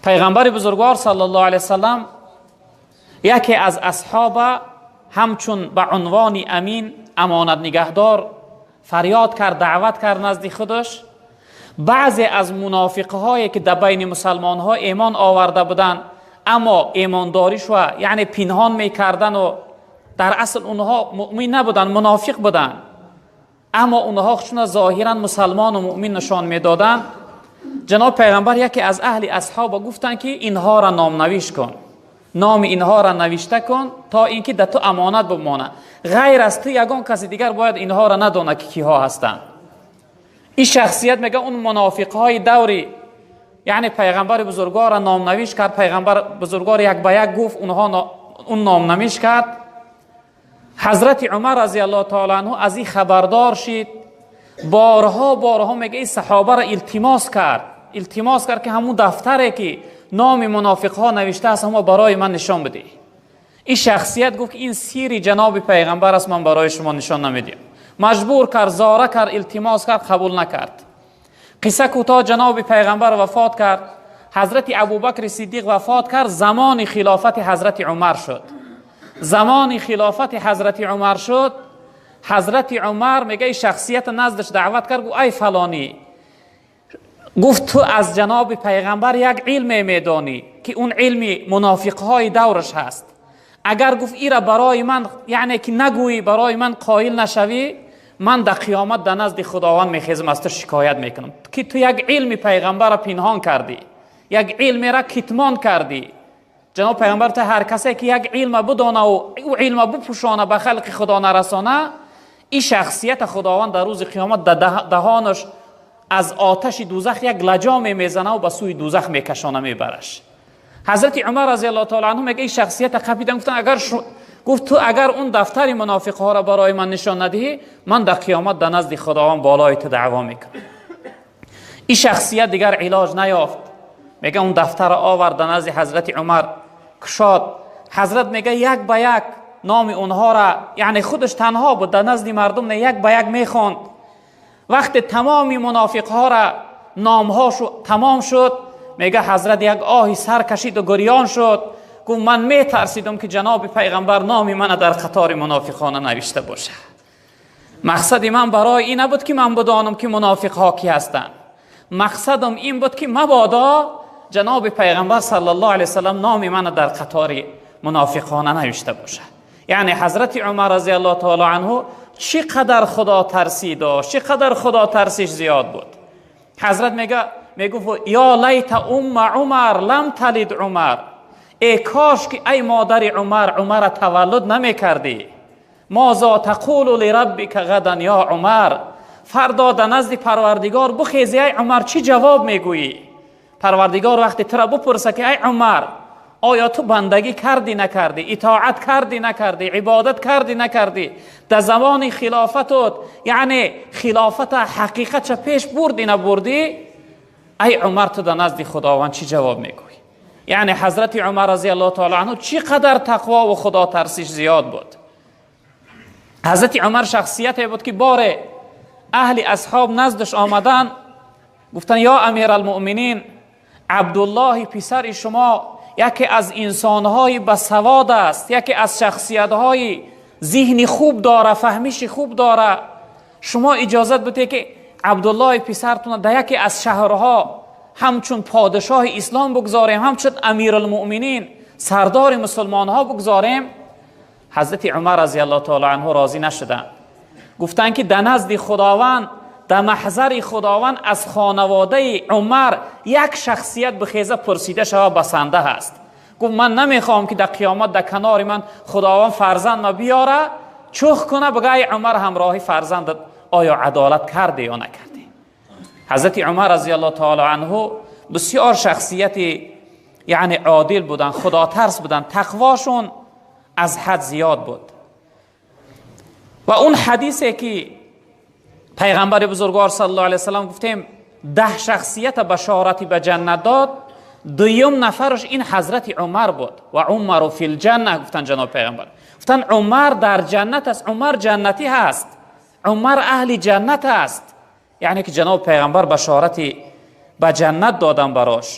Пайғамбари бузургвор саллаллоҳу алайҳи васаллам яке аз асҳоба ҳамчун ба унвони амин, амонат нигаҳдор, фарёд кард, даъват кард назди худаш. Баъзе аз мунофиқҳое ки дар байни мусалмонҳо имон оварда буданд, аммо имондоришва яъне пинҳон мекарданд ва дар асл онҳо муъмин набуданд, мунофиқ буданд, аммо онҳо чун зоҳиран мусалмону муъмин нишон медоданд. Ҷаноб пайғамбар яке аз аҳли асҳоба гуфтанд, ки инҳоро номнавиш кун, номи инҳоро навишта кун, то ин ки дар ту амонат бимонад. Ғайр аз ту ягон каси дигар бояд инҳоро надонад, ки киҳо ҳастанд. Ин шахсият, мега, он мунофиқҳои даври яъне пайғамбари бузургворро номнавиш кард. Пайғамбар бузургвор як ба як гуфт, онҳо он номнавиш кард. Ҳазрати Умар разияллоҳу таала анҳу аз ин хабардор шид. Борҳо борҳо, мега, ин саҳобаро илтимос кард, илтимос кард, ки ҳамун дафтаре ки номи мунофиқҳо навишта аст, ҳамо барои ман нишон бидеҳ. Ин шахсият гуфт, ки ин сири ҷаноби пайғамбар аст, ман барои шумо нишон намедиҳам. Маҷбур кард, зора кард, илтимос кард, қабул накард. Қисса кӯтоҳ, ҷаноби пайғамбар вафот кард, ҳазрати Абубакри Сиддиқ вафот кард, замони хилофати ҳазрати Умар шуд. Замони хилофати ҳазрати Умар шуд. Ҳазрати Умар, мега, ин шахсията наздаш даъват кард, гуфт: «Ай фалонӣ», гуфт, «ту аз ҷаноби пайғамбар як илме медонӣ, ки он илми мунофиқҳои давраш ҳаст. Агар, гуфт, ира барои ман яъне ки нагӯӣ, барои ман қоил нашавӣ, ман дар қиёмат дар назди Худованд мехезам, аз ту шикоят мекунам, ки ту як илми пайғамбарро пинҳон кардӣ, як илмера китмон кардӣ. Ҷаноб пайғамбар та ҳар касе ки як илма бидонаву ӯ илма бипӯшона, ба халқи Худо нарасона, ин шахсията Худованд дар рӯзи қиёмат дар даҳонаш аз оташи дузах як лаҷоме мезанаву ба сӯи дузах мекашона, мебараш». Ҳазрати Умар разияллоҳу таала анҳу, мега, ин шахсията қапидан, гуфтан, агар гуфт, ту агар он дафтари мунофиқҳоро барои ман нишон надиҳӣ, ман дар қиёмат дар назди Худованд болои ту даъво мекунам. Ин шахсият дигар илоҷ наёфт, мега, он дафтарро овард, дар назди ҳазрати Умар кушод. Ҳазрат, мега, як ба як номи онҳоро, яъне худаш танҳо буд, дар назди мардум не, як ба як мехонд. Вақте тамоми мунофиқҳоро номҳошу тамом шуд, мега, ҳазрат як оҳи сар кашиду гирён шуд. Гуфт: «Ман метарсидам, ки ҷаноби пайғамбар номи мана дар қатори мунофиқона навишта бошад. Мақсади ман барои ин набуд, ки ман бидонам, ки мунофиқҳо кӣ ҳастанд. Мақсадам ин буд, ки мабодо ҷаноби пайғамбар саллаллоҳу алайҳи васаллам номи мана дар қатори мунофиқона навишта бошад». Яъне ҳазрати Умар разияллоҳу таала анҳу чӣ қадар худотарсӣ дошт, чӣ қадар худотарсиш зиёд буд. Ҳазрат мега, мегуфт: «Ё лайта умма Умар лам талид Умар», э кош ки, ай модари Умар, Умара таваллуд намекардӣ. «Мозо тақулу лираббика ғадан ё Умар», фардо дар назди Парвардигор бухези, ай Умар, чӣ ҷавоб мегӯӣ? Парвардигор вақте тура бупурса, ки ай Умар, оё ту бандагӣ кардӣ, накардӣ, итоат кардӣ, накардӣ, ибодат кардӣ, накардӣ, дар замони хилофатот, яъне хилофата ҳақиқатша пеш бурдӣ, набурдӣ, ай Умар, ту дар назди Худованд чӣ ҷавоб мегӯӣ? Яъне ҳазрати Умар разияллоҳу таала анҳу чӣ қадар тақвову худотарсиш зиёд буд. Ҳазрати Умар шахсияте буд, ки боре аҳли асҳоб наздаш омадан, гуфтанд: «Ё амиралмуъминин, Абдуллоҳи писари шумо яке аз инсонҳои басавод аст, яке аз шахсиятҳои зиҳни хуб дора, фаҳмиши хуб дора. Шумо иҷозат бидиҳед, ки Абдуллоҳи писартона дар яке аз шаҳрҳо ҳамчун подишоҳи ислом бигзорем, ҳамчун амирулмуъминин, сардори мусулмонҳо бигзорем». Ҳазрати Умар разияллоҳу таала анҳу розӣ нашуданд. Гуфтанд, ки дар назди Худованд, дар маҳзари Худованд аз хонаводаи Умар як шахсият бихеза, пурсида шава, басанда ҳаст. Гуфт: «Ман намехоҳам, ки дар қиёмат дар канори ман Худованд фарзанд ма биёра, чух куна, бигӯ: ай Умар, ҳамроҳи фарзандат оё адолат кардӣ ё накардӣ?» Ҳазрати Умар разияллоҳу таала анҳу бисёр шахсияти яъне одил буданд, худотарс буданд, тақвошон аз ҳад зиёд буд. Ва он ҳадисе ки пайғамбари бузургвор саллаллоҳу алайҳи васаллам, гуфтем, 10 шахсията башорати ба ҷаннат дод, дуюм нафараш ин ҳазрати Умар буд. «Ва Умару фил ҷанна», гуфтанд ҷаноби пайғамбар, гуфтанд: «Умар дар ҷаннат аст, Умар ҷаннатӣ ҳаст, Умар аҳли ҷаннат аст». Яъне ки ҷаноби пайғамбар башорати ба ҷаннат додан барош.